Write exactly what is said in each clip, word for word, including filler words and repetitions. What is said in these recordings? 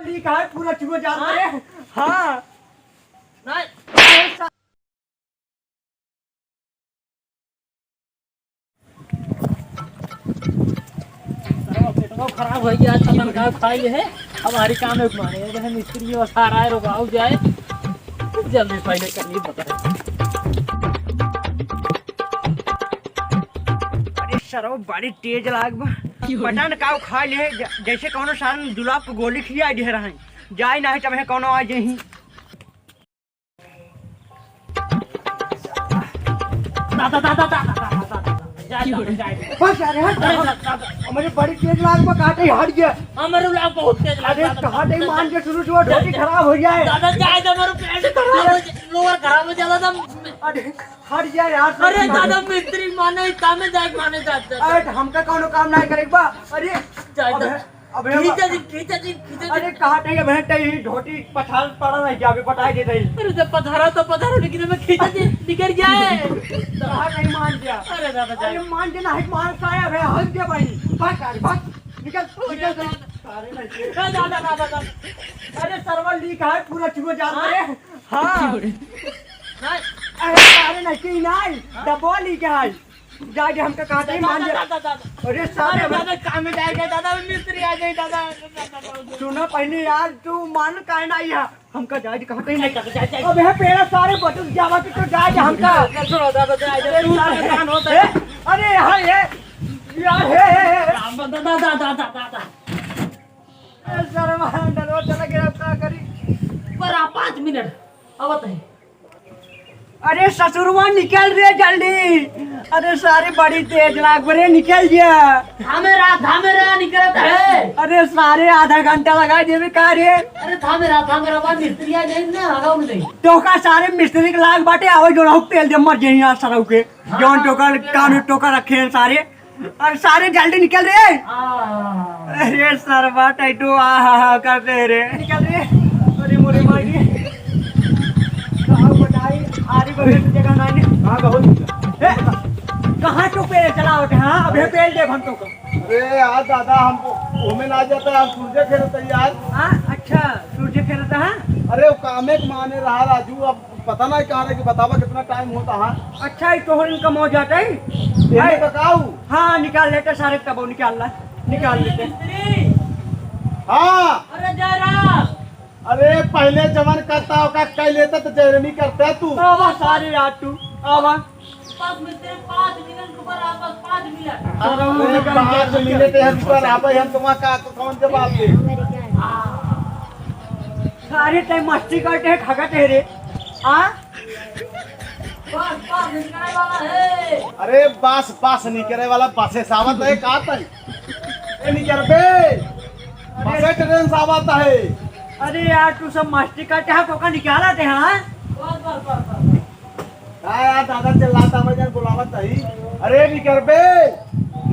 ठीक है, पूरा चुआ जात हाँ? रे। हाँ। नहीं। सरवा पेटवा खराब होइ गया, आज खतम का खाई है। अब हमारी काम है माने, ये मिस्त्री बस आ रहा है, रुकाओ जाए। जल्दी पहले कर ली बता। अरे सरवा बड़ी तेज लाग बा। पता न का खा ले, ज-, जैसे कौनो सारन जुलाब को गोली खिया दे रहे हैं। जाए ना है तब है कौनो आ जाही। दादा, दादा, दादा, दादा, दादा, दादा, जाए, जाए, जाए। बस यार, हट। अरे, दादा, दादा। हमारे बड़ी तेज लाग में काटे, हट गया। हमारे लाग बहुत तेज लाग, अरे, दादा, कहाँ दादा, नहीं मान के शुरू जो धोती खराब हो जाए। दादा, जाए, जाए, हमारे पैंट खराब हो जाए, लोअर खराब हो जाए, दादा। अरे, हट गया यार। अरे, दादा, मिस्त्री माने, काम में जाए, माने जाए, दादा। अरे, हमका कौनो काम नहीं करे बा। अरे, जाए, अबे, दादा। अबे, खींचा जी, खींचा जी, खींचा जी। अरे, कहाँ तई अबे, तई धोती पछाड़ पड़ा नहीं, जाबे पटाई दे तई। अरे, जब पधारा तो पधारो, लेकिन हमें खींचा जी, निकल जाए। कहाँ तई मान गया? अरे, दादा, अरे, जाए। मान के नहीं, मान साया बे, हट गया भाई। भाग, अरे, भाग। निकल, निकल, निकल। अरे, नहीं। ए, दादा, दादा, दादा। अरे, सरवा लीक है, पूरा चुआ जा रहा है। हाँ। नहीं। अरे, अरे, नहीं, की नहीं। हाँ? डब्बा लीक है। जाए दे हमका कहा तई मान जा। दादा, दादा, दादा। अरे सारे अरे दादा, काम में जाए दे दादा, मिस्त्री आ जाए दादा, दादा, दादा। सुना पहले यार, तू मान काहे ना आई है? हमका जाए दे कहा तई। जाए, जाए, जाए। अब है पेड़ा सारे बटुक जावा कि तो जाए दे हमका। सुनो दादा, जाए दे, अरे तू सारे परेशान होता है। ए, अरे हाँ ये, यार हे, हे, हे। दादा, दादा, दादा, दादा। अरे सारे वहाँ डरवा चला गया, अब का करी? पर आ पाँच मिनट, आवत है। अरे ससुरवा निकल रे जल्दी। अरे सारे बड़ी तेज लाग रे, निकल गया। थामे रहा, थामे रहा, निकलत है। अरे सारे आधा घंटा लगा देवे का रे? अरे थामे रहा, थामे रहा, बा मिस्त्री आ जाए ना, हगाऊ नहीं। टोका सारे मिस्त्री के लाग बाटे, आवे जो रहू तेल दे मर जाई यार सरऊ के। हाँ, जौन टोका, हाँ, कान में टोका रखे हैं सारे। अरे सारे जल्दी निकल रे। आ। अरे सरवा टैटू आ हा हा कर दे रे। निकल रे। अरे मोरे माई रे। कहाँ बताई? आरी बगल में जगह ना है। हाँ, बहुत। ए, कहाँ तो पेड़ चला होते? हाँ, अबे पेड़ दे हम तो को। अरे यार दादा, हम घूमे ना जाता, हम सूरजे खेलता यार। हाँ, अच्छा, सूरजे खेलता है। अरे वो कामे के माने रहा राजू, अब पता नहीं कहाँ रहे कि बतावा कितना टाइम होता है। अच्छा, ई तोहर इनका मौज आटे? ये आए। बताओ। हाँ, निकाल लेते सारे तबो, निकाल ला, निकाल लेते। मिस्त्री। हाँ। अरे जयराम। अरे पहले जवन करता ओका कह लेता तो जयरामी करता तू। आवा सारे रात तू, आवा। बस मिस्त्री, पाँच मिनट रुको, आप बस पाँच मिनट। अरे पाँच मिनट है, रुको, आप हम तुम्हारा का, कौन जवाब दे? सारे टाइम मस्ती करते हैं, खगत है रे। हाँ? बस, बस, निकलने वाला है। अरे बस, बस निकले वाला, बसे सावत है, का तई? ए निकर बे, बसे ट्रेन सावत है। अरे यार, तू सब मस्ती करते हैं, कोका निकाला थे, हाँ? बस, बस, बस, बस, बस। का यार, दादा चिल्लाता, मैं जन बुलावत है। अरे निकर बे,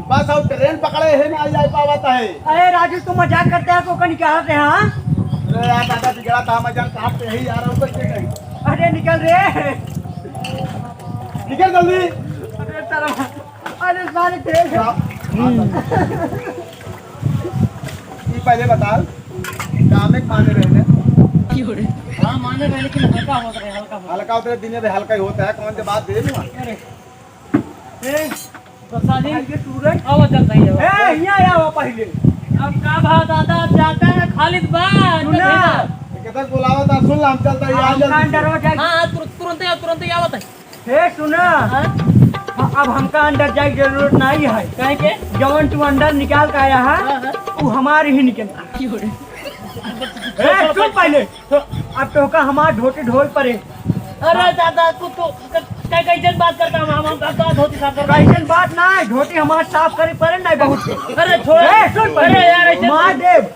बस और ट्रेन पकड़े है ना, आई पावत है। अरे राजू, तू मजाक करते हैं, कोका निकाला थे, हाँ? अरे यार, दादा बिगड़ा था, मैं जन काटते ही यार, और कुछ नहीं। अरे निकल रे। निकल जल्दी। अरे शर्म, अरे सारे थे। हाँ, हाँ, हाँ। ये पहले बता, काम एक माने रहे ने। हाँ, माने रहे, लेकिन हल्का होत रहे, हल्का होत रहे। हल्का होत रहे, दिने में हल्का ही होता है, कौन से बात दे दूँगा? अरे, ए, तो साली, ये तू रे? आवा चलता ही है। ए, यहाँ आवा पहले। अब का भा दादा, अब जाता है खालिद बा, सुना। तो भेजा। ये किधर बुलावा था, सुन ला, हम चलता ही, आ हाँ, जल्दी से। अंदर हो जाए। हाँ, हाँ, तुरंत, तुरंत ही आओ, तुरंत ही आवत है। हे सुना, हाँ? हाँ, अब हमका अंदर जाए के जरूरत नहीं है। काहे के? जवन तू अंदर निकाल के आया है, हाँ, हाँ। वो हमारे ही निकल। क्यों रे? ए, सुन पहले, तो अब तोहका हमार धोती ढोल परे। अरे दादा, तू तो क-, क-, कैसन बात करता है, हम, हम, हम तो धोती साफ करता है। कैसन बात ना है, धोती हमार साफ करे परे नहीं बहुत। अरे छोड़। ए, सुन पहले, अरे यार, ऐसे मार देब।